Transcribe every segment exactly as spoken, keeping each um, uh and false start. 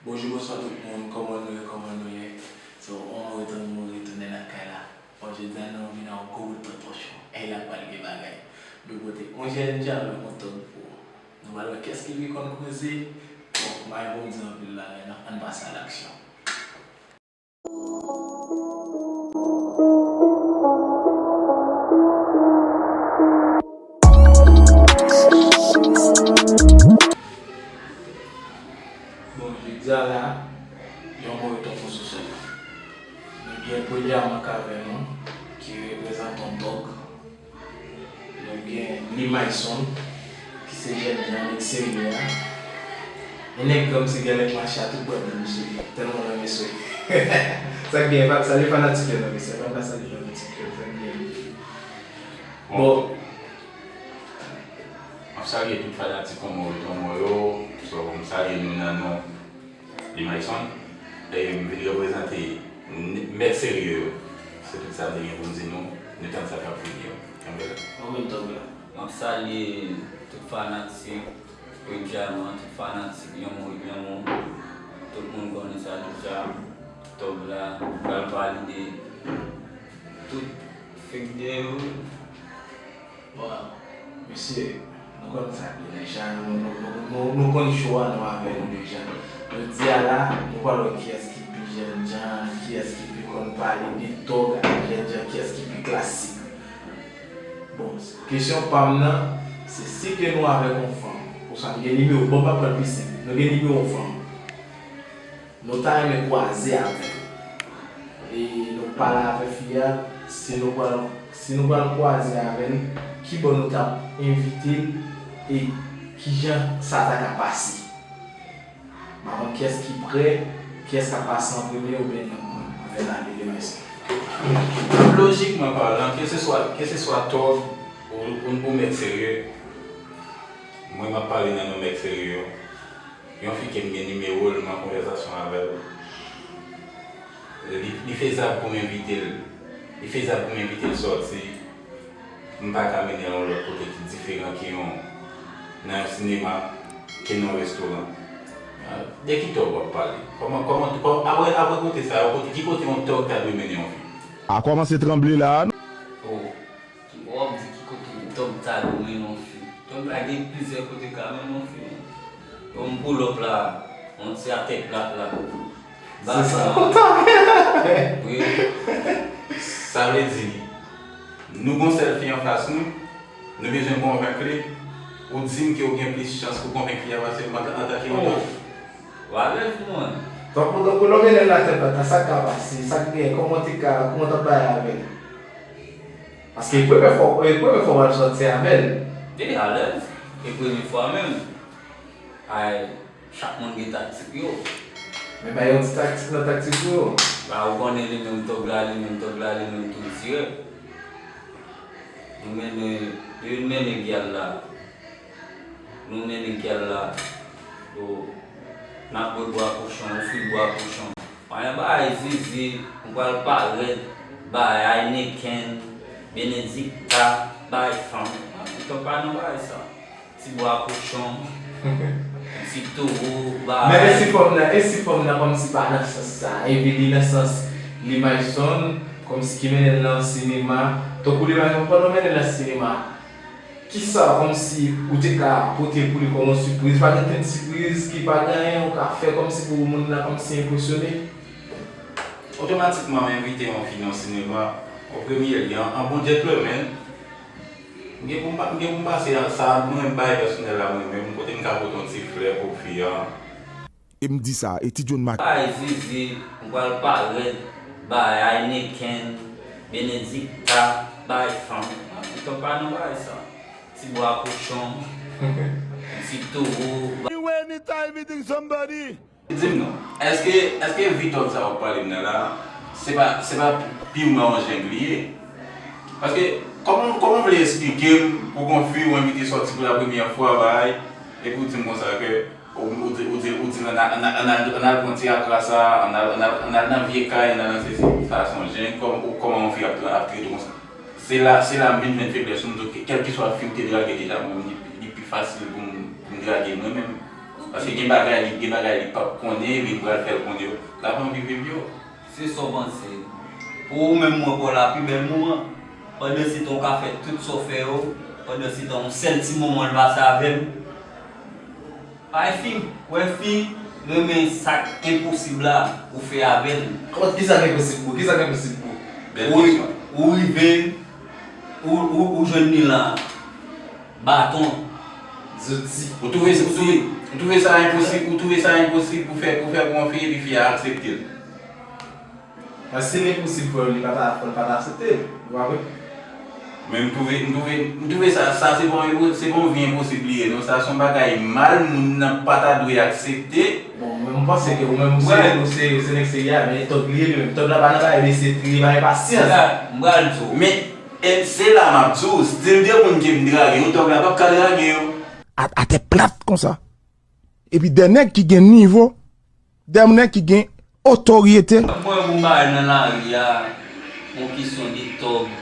Bonjou, bonswa tout moun, kòman nou ye, kòman nou ye? So, on retounen, nou retounen nan kay la. Bon, jodi a nou vin ak yon gwo bout tonton cho. E la pral gen bagay. Nou pote yon jèn jan avèk yon tòg pou ou. Nou pral wè kiyès ki pi konn koze. Bon, m pa gen pou m di anpil bagay non, ann pase a laksyon. Bon, jodi a la, yon move tonton sou sèn. Nou gen Premyèman k avè nou, ki reprezante yon tòg. Nou gen Limayson, ki se jèn jan nèg serye a. E nèg kòmsi genlè k mache a tout bò nan misye, tèlman nan mesye. Sa k gen, salye fanatik yo nan mesye, pa ka salye fanatik yo, sa k gen. Bon. M ap salye tout fanatik Onmo Ret Onmo yo, so, m salye nou nan non Limayson. E m vin reprezante n-, mèt serye yo. Se tout sa m te gen pou m di nou. Nou tann sa k ap vini yo. Kenbe la. Mwen menm tòg la. M ap salye tout fanatik Premyèman, tout fanatik Onmo Ret Onmo. Tout moun konnen sa deja. Tòg la pral valide tout fake de yo. Bon, mesye, nou konn sa k ye deja, nou, nou, nou, nou, nou konn cho a, nou avè nou deja. Jodi a la, nou pral wè kiyès ki pi jèn jan, kiyès ki pi konn pale de tòg ak jèn jan, kiyès ki pi klasik. Bon, kesyon pa m nan, se si ke nou avèk yon fanm, oswa nou gen nimewo, bon, m ap pran pi senp, nou gen nimewo yon fanm. Nou ta renmen kwaze avè l. E nou pale avè fi a, si nou pral, si nou pral kwaze avè l, kibò nou t ap envite l e kijan sa ta ka pase. M pa konn kiyès ki prè, kiyès k ap pase an premye oubyen nan, avè n ale demen sa. Lojikman palan, keseswa, keseswa tòg ou, ou, ou mèt serye, mwen m ap pale nan non mèt serye yo. Yon fi ke m gen nimewo l, m an konvèsasyon avè l. Li, li fezab pou m envite l. Li fezab pou m envite l sòti. M pa ka mennen l yon lòt kote ki diferan ke yon, nan yon sinema, ke nan yon restoran. De ki tòg w ap pale? Kòman, kòman, kòman, apre, apre kote sa yo, kote, ki kote yon tòg ta dwe mennen yon fi? A kòmanse tranble la a, non? Oh. Ki bò w ap di ki kote tòg ta dwe mennen yon fi? Tòg la gen plizyè kote ka mennen yon fi. Yon boulòp la, yon ti atè plat la. Se sa. Wi. Sa vle di, nou gon sèl fi anfas nou, nou bezwen konvenk li, ou di m ke w gen plis chans pou konvenk fi a pase m antanke yon tòg. Valè fi mwen. Donk, donk, lè w mennen l atè plat la, sa k ka pase, sa k gen, kòman w te ka, kòman w t ap bay avè l? Paske e premye fwa, e premye fwa w al sòti avè l. Li alèz, e premye fwa menm. Ay, chak moun gen taktik yo. Men bay yon ti taktik nan taktik ou yo. Ba, ou konnen li menm tòg la, li menm tòg la, li menm tou dirèk. Nou mennen, nou mennen gyal la. Nou mennen gyal la. Yo, n ap bwè bwa kochon, ou fil bwa kochon. Anyen bay zizi, ou pral parèt, bay Heineken, Benedicta, bay fanm. Mwen, mwen pa nan bagay sa. Ti bwa kochon, ti towo, bay. Men e si fanm nan, e si fanm nan kòmsi pa nan sans sa, epi li nan sans Limayson, kòmsi ki mennen l nan sinema. Tankou Limayson, pandan w mennen l nan sinema, kisa kòmsi ou te ka pote pou li kòm yon sipriz? Pa gen okenn sipriz ki pa gen anyen ou ka fè kòmsi pou moun nan kòmsi enpresyone? Otomatikman, m envite yon fi nan sinema, an premye lye, an bon gentleman. M gen pou m pa, m gen pou m pase a, sa mwen bay pèsonèl la mwen menm, kote m ka pote yon ti flè pou fi a. E m di sa, e ti John Mac. Bay zizi, m pral parèt, bay Heineken, Benedicta, bay fanm. Mwen pa nan bagay sa. Ti bwa kochon, ti towo. Anyway, anytime meeting somebody. Di m non, èske, èske vi tòg sa w ap pale m nan la, se pa, se pa pirman yon jeng li ye? Paske, kòman, kòman w vle esplike m pou gon fi w envite sòti pou la premyè fwa, bay, epi w di m konsa ke, ou, ou di, ou di, ou di, ann al, ann al, ann al, ann al pran ti akra sa, ann al, ann al, ann al nan vye kay, ann al nan sesi, sa se yon jeng, kòm, ou, kòman yon fi ap, ap trete w konsa? Se la, se la m vin jwenn feblès ou, m di, ok, kèlkeswa fi m te drage deja, mwen, li, li pi fasil pou m, pou m drage mwen menm. Paske gen bagay li, gen bagay li p ap konnen, epi m pral fè l konnen yo. L ap anvi viv yo. Se sa w panse. Pou ou menm, mwen pa w la pi bèl moman. Pandan se tan w ka fè tout sa w fè yo, pandan se tan yon sèl ti moman l pase avè m. Bay fi, wè fi, renmen sa k enposib la, ou fè avè l. Kòman, kisa k enposib pou ou? Kisa k enposib pou ou? Bèl kesyon. Ou rive, ou, ou, ou jwenn li la. Baton. Zouti. Ou twouve, ou twouve, ou twouve sa enposib, ou twouve sa enposib pou fè, pou fè pou yon fi epi fi a aksepte l? Paske si l enposib pou li, li pa ta, li pa ta aksepte l. Ou pa vre? Men m twouve, m twouve, m twouve sa, sa se pa yon, se pa yon vi enposib li ye, non. Sa se yon bagay mal moun nan pa ta dwe aksepte. Bon, men m panse ke ou menm ou se, ou se, ou se nèg serye a, men tòg li ye li menm. Tòg la pa nan bagay mesye, li pa gen pasyans. M pral di w. Men, e se la m ap di w, stil de moun ke m drage yo, tòg la p ap ka drage yo. A, atè plat konsa. Epi de nèg ki gen nivo, de nèg ki gen otorite. Mwen, pou m bay nan lari a, yon kesyon de tòg,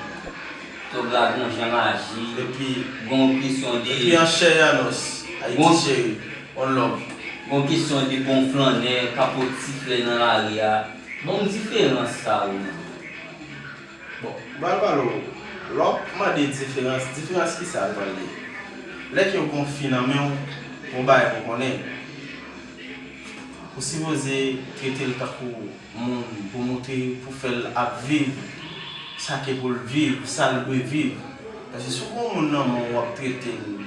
tòg la gon jan l aji, epi gon kesyon de, epi an chè y anons, Ayiti cheri, on love. Gon kesyon de bon flannè, k ap pote ti flè nan lari a. Bon, diferans sa ou menm? Bon, m pral pale w. Lè w ap mande diferans, diferans kisa l pral ye? Lè ke w gen yon fi nan men w, yon bagay pou w konnen, ou sipoze trete l tankou moun, pou montre, pou fè l ap viv sa ke pou l viv, sa l dwe viv. Paske si w gen yon moun nan men w, w ap trete l,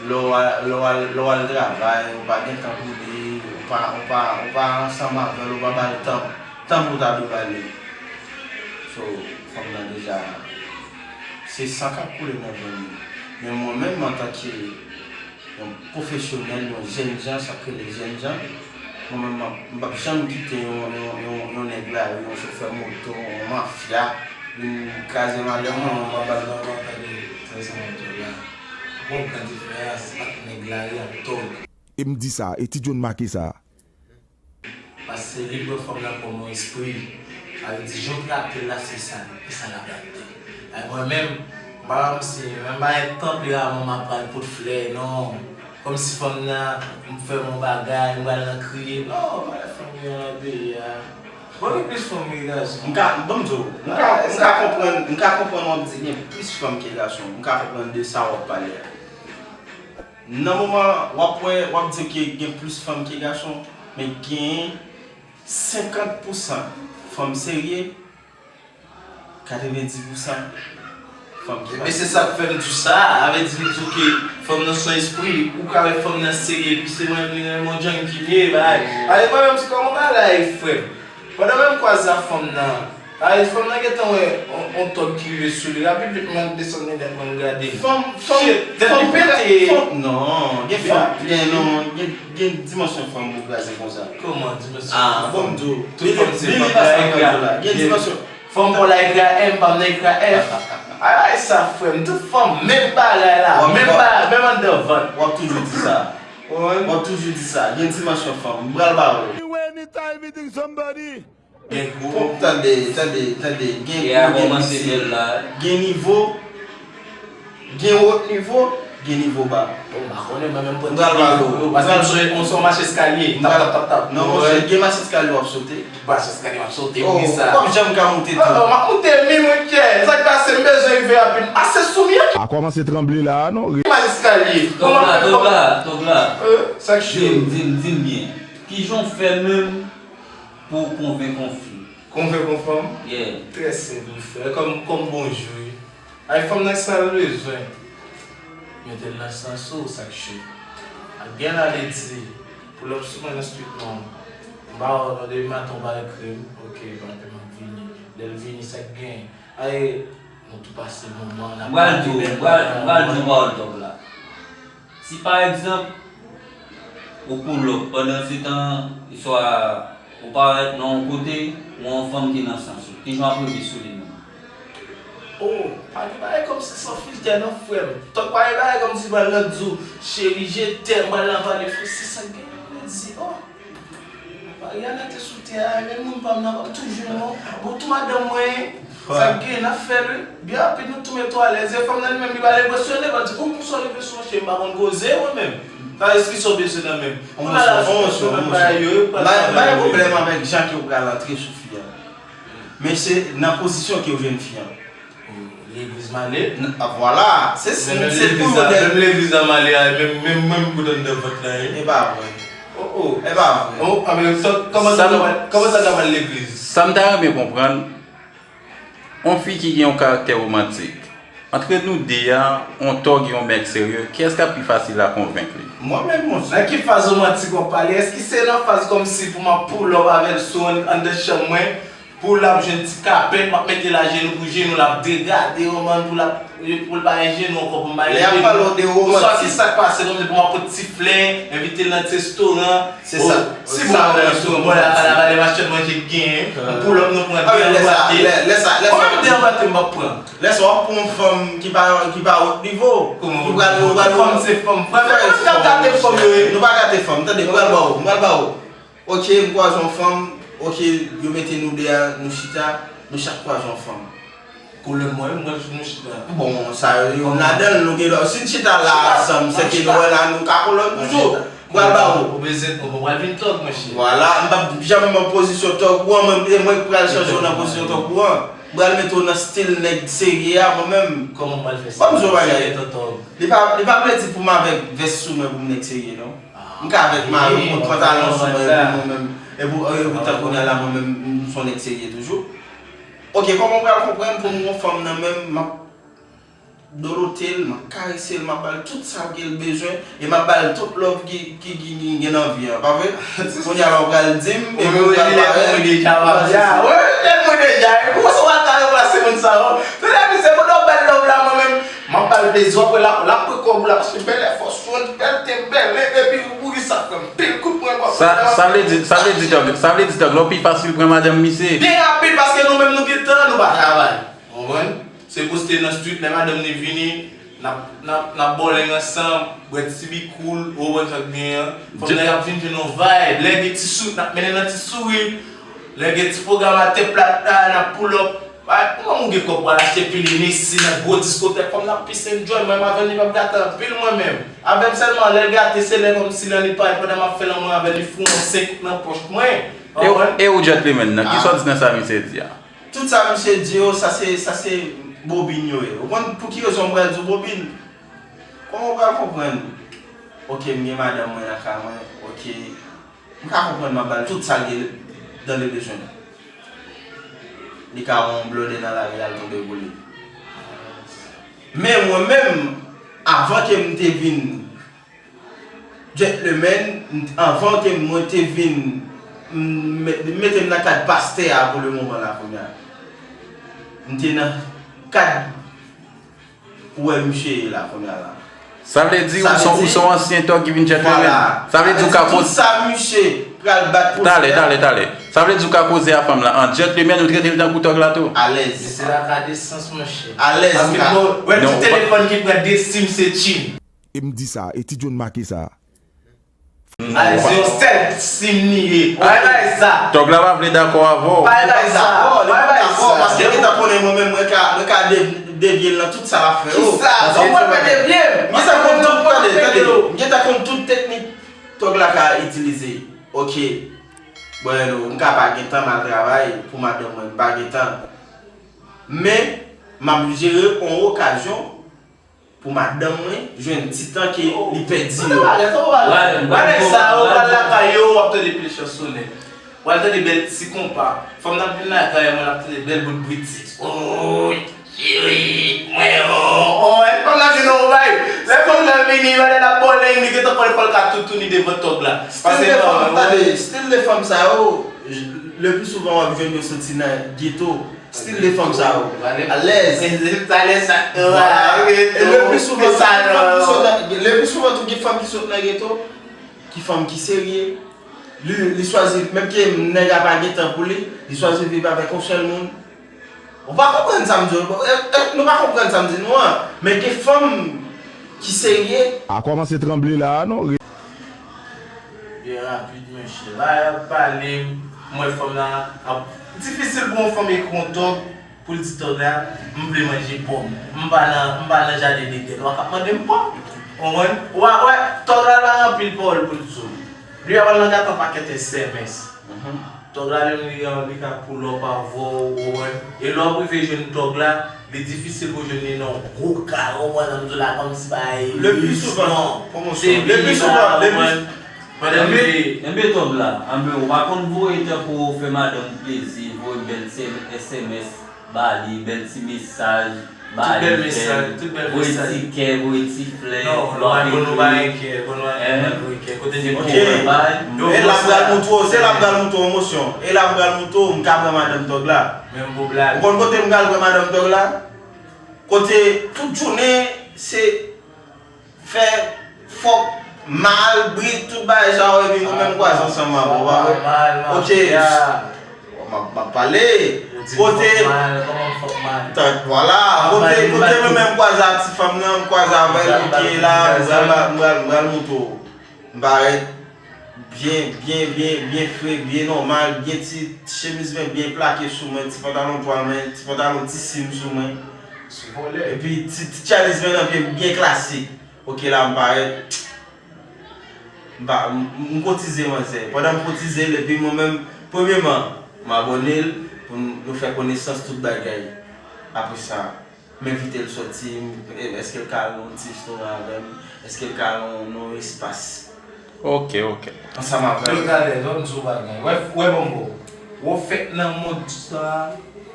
lè w al, lè w al, lè w al travay, ou pa gen tan pou li, ou pa, ou pa, ou pa ansanm avè l, ou pa ba l tan, tan pou w ta dwe ba li. So, fanm nan deja, se san k ap koule nan venn li. Men mwen menm, antanke yon pwofesyonèl, yon jènjan, sa k rele jènjan, mwen menm, m ap, m p ap janm kite yon, yon, yon, yon nèg lari, yon chofè moto, yon mafya, vin kraze malè mwen, mwen, m ap ba l. Ou konprann diferans ant nèg lari ak tòg? E m di sa, e Ti John make sa. Paske li pran fanm nan kòm yon espri. Sa vle di, jan w trete l la, se sa, e sa l ap trete. Ay, mwen menm, m pa wè m se menm bagay tanperaman m ap pral pot flè, non. Kòmsi fanm nan, m fè yon bagay, m pral nan kriye. Non, pa gen fanm yo nan peyi a. Bon, gen plis fanm ke gason. M ka, ban m di w, m ka, m ka konprann, m ka konprann w ap di gen plis fanm ke gason. M ka konprann de sa w ap pale a. Nan moman, w ap wè, w ap di ke gen plis fanm ke gason, men gen senkant pousan fanm serye, katrevenndis pousan fanm ki pa serye. Men se sa k fè m di w sa, sa vle di m di w ke fanm nan se yon espri, ou ka wè fanm nan serye, epi se mwen menm li renmen yon djanm ki m ye, bagay. Ale mwen menm se kòman bagay la ye, frè m. Pandan menm kwaze a fanm nan, ay, fanm nan gentan wè on, on tòg ki rive sou li, rapid vit mwen desann li nèt mwen gade. Fanm, fanm, shit, tèt li pete. Fanm, non, gen fanm, gen, non, gen, gen dimansyon fanm pou kraze konsa. Kòman dimansyon fanm? Ah, bon, m di w, tout fanm se fanm, pa sa m di w la. Gen dimansyon. Fanm pa w la ekri a M, pa m nan ekri a F. Ay, ay, sa, frè m, tout fanm, menm bagay la, menm bagay, menm anndan vant. W ap toujou di sa. W ap toujou di sa. Gen dimansyon fanm. M pral ba w. Anyway, anytime meeting somebody. Gen gwo. Tande, tande, tande. Gen gwo, gen piti. Gen nivo. Gen wo nivo, gen nivo ba. Bon, m pa konnen, mwen menm pran nivo yo. Paske m sonje, m sonje mach eskalye. Tap, tap, tap, tap. Non, monchè, gen mach eskalye w ap sote. Mach eskalye m ap sote, wi sa. W ap janm ka moute tou. Oh, oh, m ap moute, mi mwen kè. Sa k pase, m bezwen rive rapid. Ase sou mwen. A kòmanse tranble la, non? Mach eskalye. Tòg la, tòg la, tòg la. Sa k cho? Di m, di m, di m byen. Kijan w fè menm pou w konvenk yon fi? Konvenk yon fanm? Yeah. Trè senp, frè. Kòm, kòm bonjou, wi. Ay, fanm nan sa l bezwen. Mete l nan sans ou, sa k cho. Ak gen la li di, pull up sou mwen nan street non. M pa wè w, depi maten w pa ekri m. Ok, papi, m ap vini. Lè l vini, sa k gen? Ay, nou tou pase moman, n ap pale, m pral di w, m pral, m pral di w pawòl tòg la. Si pa egzanp, ou pull up, pandan se tan, swa ou parèt nan yon kote, ou yon fanm ki nan sans ou, kijan w ap rive sou li menm? Oh, pa gen bagay kòmsi san filtè non, frè m. Tòg pa gen bagay kòmsi pral nan di w, cheri, je t'aime, pral nan pale franse, sa k gen pou di, oh. Mariana te sou tè a, men moun pa m nan pa m toujou non. Bon, tou madanm mwen, sa k gen, n ap fè l, wi. Byen rapid, nou tou met tou alèz. E fanm nan li menm, li pral enpresyone, l pral di, oh, pou sa w rive sou mwen, cheri, m pa konn koze, mwen menm. Sa, eski sa w bezwen nan men m? Yon mòso, yon mòso, yon mòso. M pa gen pwoblèm avèk jan ke w pral antre sou fi a. Men se nan pozisyon ke w jwenn fi a. Legliz m ale. Vwala. Se, se, se pou yo de. Menm legliz la m ale a, menm, menm, menm bout anndan vant la ye. E pa vre. Oh, oh. E pa vre. Oh, a, men sa, kòman sa, kòman sa ka pral legliz? Sa m ta renmen konprann, yon fi ki gen yon karaktè womantik. Antre nou de a, yon tòg e yon mèg serye, kiyès k ap pi fasil a konvenk li? Mwen menm, monchè. Nan ki faz womantik w ap pale? Èske se nan faz kòmsi pou m ap pull up avè l sou anndan chanm mwen? Pou l ap jwenn ti kapèt, m ap mete l ajenou pou jenou, l ap degade, ou konprann, pou l ap, pou l pa gen jenou ankò pou m ba l jenou. Lè y ap pale w de womantik. Oswa ki sa k pase, kòmsi pou m ap pot ti flè, envite l nan ti restoran. Se sa. Si bon nan restoran, bon, la, la, la, machann manje k genyen, m pull up, nou pran de anbate. Lè sa, lè sa, lè sa. Mwen menm de anbate m p ap pran. Lè sa w ap pran yon fanm ki pa, ki pa wòt nivo. Kòman w pral, w pral fanm se fanm. Frè, men mwen k ap gate fanm yo ye. Nou pa gate fanm, tande, m pral ba w, m pral ba w. Ok, m kwaze yon fanm, ok, yo mete nou de a, nou chita, nou chak kwaze yon fanm. Kolòn mwen, mwen, nou chita. Bon, sa yo, youn ladan l, nou gen dwa, si n chita la ansanm, se ke nou wè la, nou ka kolòn toujou. M pral ba ou. Ou bezwen, ou pral vin tòg, monchè. Vwala, m p ap janm nan pozisyon tòg ou an, mwen, e mwen k pral chanje w nan pozisyon tòg ou an. M pral mete w nan stil nèg serye a, mwen menm. Kòman m pral fè sa? Ban m di w yon bagay. Li pa, li pa vle di pou m avèk vès sou mwen pou m nèg serye, non. M ka avèk mayo, m pot pantalon sou mwen, epi mwen menm, epi, epi tan kounye a la, mwen menm, m se yon nèg serye toujou. Ok, kòman w pral konprann pou m gon fanm nan men m, m ap dolote l, m ap karese l, m ap ba l tout sa ke l bezwen, e m ap ba l tout love ki, ki, ki, ki gen nan vi a, pa vre? Kounye a la, w pral di m, epi w pral parèt, w pral sesi. Wi, wi, tèt mwen deja, e pou sa w ap ka ranplase moun sa yo. Tande, misye, pandan w ba l love la, mwen menm, m ap ba l plezi, w ap wè l ap, l ap pran kòb ou la, paske bèl efò sou l, bèl te bèl, e, epi ou ri sa fè m pil kout pwen bò. Sa, sa vle di, sa vle di tòg, sa vle di tòg la pi fasil pran madanm misye. Byen rapid, paske nou menm nou gen tan, nou pa travay. Ou konprann? Se poste nan street, lè madanm ni vini, n ap, n ap, n ap bòlèng ansanm, bwè ti bikoul, ou konprann sa k genyen an. Fanm nan y ap vin jwenn yon vibe, lè gen ti sou, n ap mennen nan ti souri. Lè gen ti pwogram atè plat la, n ap pull up. Ay, kòman ou gen kòb pou al achte pil Hennessy nan gwo diskotèk, fanm nan ap plis enjoy, mwen avè l li p ap gate anpil mwen menm. Avè m sèlman, lè l gate, se lè kòmsi lè li parèt, pandan m ap fè lanmou avè l, li foure yon senk nan pòch mwen. E, e ou gentleman nan, kisa w di nan sa misye di a? Tout sa misye di yo, sa se, sa se bobin yo ye. Ou konn pou ki rezon m pral di w bobin? Kòman w pral konprann? Ok, m gen madanm mwen nan kay mwen, ok. M ka konprann m ap ba l tout sa l gen dan le bezwen. Li ka wè yon blòdè nan lari, l al tonbe pou li. Men mwen menm, avan ke m te vin gentleman, anvan ke mwen te vin, m, m, mete m nan kad pastè a pou le moman la kounye a. M te nan kad pou wè misye ye la kounye a la. Sa vle di ou se, ou se yon ansyen tòg ki vin gentleman. Vwala. Sa vle di ou ka poze. Tout sa misye pral bat pou li a. Talè, talè, talè. Sa vle di ou ka koze a fanm la an gentleman, ou trete l tankou tòg la tou. Alèz. Se la ka de sans, monchè. Alèz. Paske bon, wè ti telefòn ki pran de sim se tchin. E m di sa, e ti John make sa. Ay, se yon sèl sim li ye. Ay, bay sa. Tòg la pa vle dakò avè w. Bay, bay sa. Li pa dakò, li pa dakò, paske li gentan konnen mwen menm, mwen ka, mwen ka de-, devye l nan tout sa l ap fè yo. Kisa? Ou pral fè devye m? M gentan konn tout, tande, tande. M gentan konn tout teknik tòg la ka itilize. Ok. Bon, hello, m ka pa gen tan, m al travay pou madanm mwen, m pa gen tan. Men, m ap jere yon okazyon pou madanm mwen jwenn ti tan ke li pèdi yo. Bagay sa yo, pral lakay yo, w ap tande pil chan sonè. W al tande bèl ti konpa. Fanm nan ap vin lakay mwen, l ap tande bèl bout British. Oy, cheri, mwen, oh, oh, fanm nan vin yon bay. Lè fanm nan vini, pandan l ap bòlèng, li gentan konnen fò l ka toutouni devan tòg la. Stil de fanm, tande, stil de fanm sa yo, le pli souvan w ap jwenn yo soti nan geto. Stil de fanm sa yo. Alèz. Talè sa. Vwala. E le pli souvan, tout fanm ki sot nan, le pli souvan, tout gen fanm ki sot nan geto, ki fanm ki serye. Li, li chwazi, menm ke nèg la pa gen tan pou li, li chwazi viv avèk yon sèl moun. Ou pa konprann sa m di w, e, e, nou pa konprann sa m di nou an. Men gen fanm ki serye. A kòmanse tranble la a, non? Byen rapid, monchè. Bagay ap pale, m wè fanm nan ap difisil pou yon fanm ekri yon tòg pou l di tòg la, m vle manje pòm. M pa nan, m pa nan jaden de gèl. W ap mande m pòm? Konprann? Ou a wè, Tòg la la anpil pawòl pou l di w. Li ap al nan gate yon pakèt S M S. Tòg la menm li, li ka pull up avè w, ou konprann? E lè w ap rive jwenn Tòg la, li difisil pou w jwenn li nan yon gwo kay, ou konprann, nan mitan la kòmsi bay. Le pli souvan, pwomosyon. Le pli souvan, le pli Pandan li veye. Enben, Tòg la, anben, ou pa konn voye tankou fè madanm plezi, voye bèl S M S ba li, bèl ti mesaj ba li, voye ti kè, voye ti flè, lòt. Bon, nou pa gen kè, bon, nou pa gen kè, kote gen kè. E l ap pral moutre w, se l ap pral moutre w emosyon. E l ap pral moutre w, m ka pran madanm Tòg la. Menm pou blag. Ou konn kote m pral pran madanm Tòg la? Kote tout jounen, se fè fòk mal, bri, tout bagay sa yo, epi nou menm kwaze ansanm avè w, pa vre? Ok, m ap, m ap pale. Kote, tank, vwala, kote, kote mwen menm kwaze a ti fanm nan, m kwaze avè l, ok, la, m pral, m pral, m pral moutre w. M parèt byen, byen, byen, byen fre, byen nòmal, byen ti, ti chemiz mwen byen plake sou mwen, ti pantalon twal mwen, ti pantalon ti sim sou mwen. Epi ti, ti tchaliz mwen nan pye m byen klasik. Ok, la m parèt. M pa, m, m kotize manzè. Pandan m kotize l, epi mwen menm, premyeman, m abòne l pou n, nou fè konesans tout bagay. Apre sa, m envite l sòti, m, èske l ka al nan yon ti restoran avè m, èske l ka al nan, nan yon espas. Ok, ok. Ansanm avè m. Tout alèz, wè m sou bagay. Wè, wè bonbo. Wè w fèt nan mond sa,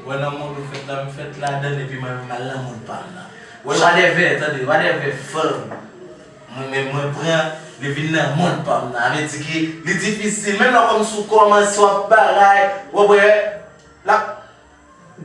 wè nan mond ou fèt la, m fèt ladan l, epi mwen menm m al nan mond pa m nan. Wè, whatever, tande, whatever, fun. Mwen menm, mwen pran, li vin nan mond pa m nan. Sa vle di ke li difisil. Menm lè w kòmanse w ap bagay, w ap wè, l ap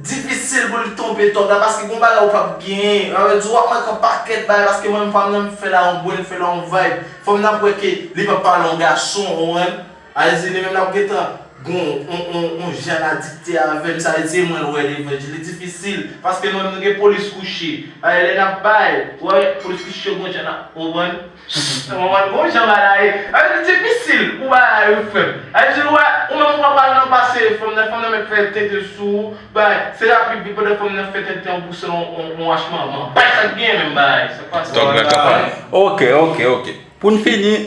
difisil pou l twonpe Tòg la, paske gon bagay ou p ap genyen. Sa vle di w ap manke yon pakèt bagay, paske mwen menm pa m nan, m fè la yon grenn, m fè la yon vibe. Fanm nan ap wè ke li p ap pale yon gason, ou konprann? Sa vle di li menm l ap gentan gon, on, on, on jan l adikte avè m, sa vle di se mwen l wè devan je li. Difisil, paske nou menm nou gen polis kouche. Sa vle lè n ap bay, ou wè polis kouche yo gon jan n ap, ou konprann? Ou konprann? Gon jan bagay la ye. Sa vle di difisil pou bagay yo fèt. Sa vle di ou wè, ou menm ou pa pral nan pase fanm nan, fanm nan mèt fè tenten sou ou, bay, se rapid vit pandan fanm nan fè tenten an pou se yon, yon, yon wach manman. Bay sa k genyen menm bay, sa k pase. Tòg la ka pale. Ok, ok, ok. Pou n fini,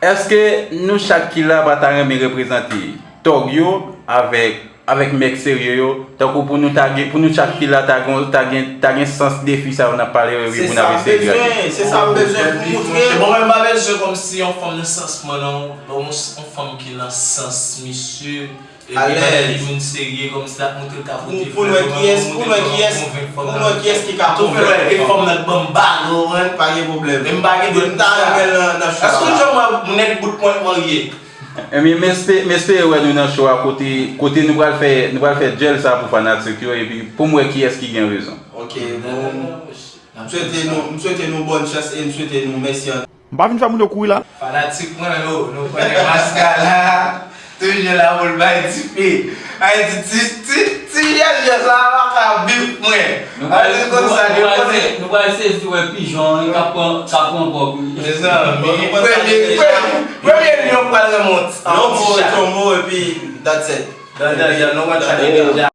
èske nou chak ki la pa ta renmen reprezante Tòg yo avèk, avèk Mèk Serye yo, tankou pou nou ta gen, pou nou chak ki la ta gen, ta gen, ta gen sans defi sa yo n ap pale yo, epi pou n ap eseye gade? Se sa m bezwen, se sa m bezwen pou moutre. Bon, mwen m pa bezwen kòmsi yon fanm nan sans mwen non, bon, yon, yon fanm ki nan sans misye. Epi pandan li moun serye, kòmsi l ap montre l ka pote flè, pou n wè kiyès, pou n wè kiyès, pou n wè kiyès ki ka konvenk fanm nan. Fè wè ke fanm nan k ban m bal, ou konprann? Pa gen pwoblèm. Men m pa gen dwèt. M ta renmen l nan, nan show a. Èske w janm wè nèg bout pwent marye? Ebyen, m espe-, m espere wè nou nan show a kote, kote nou pral fè, nou pral fè djèl sa pou fanatik yo, epi pou m wè kiyès ki gen rezon. Ok, bon. M swete nou, m swete nou bòn chans e m swete nou mèsi an M pa vin fè moun yo kouri la. Fanatik mwen yo, nou konnen maskara, toujou la pou l bay dife. Ay di ti, ti, ti jèn jèn sa a pa ka bif mwen. Nou pral, nou pral, nou pral se-, nou pral sezi wè pijon an, k ap pran, k ap pran kòb li. Mezanmi, premye, premye, premye lyon pral renmen yon ti, yon ti chat. Yon mo, yon mo, epi that's it. That's it, nou pral chale deja.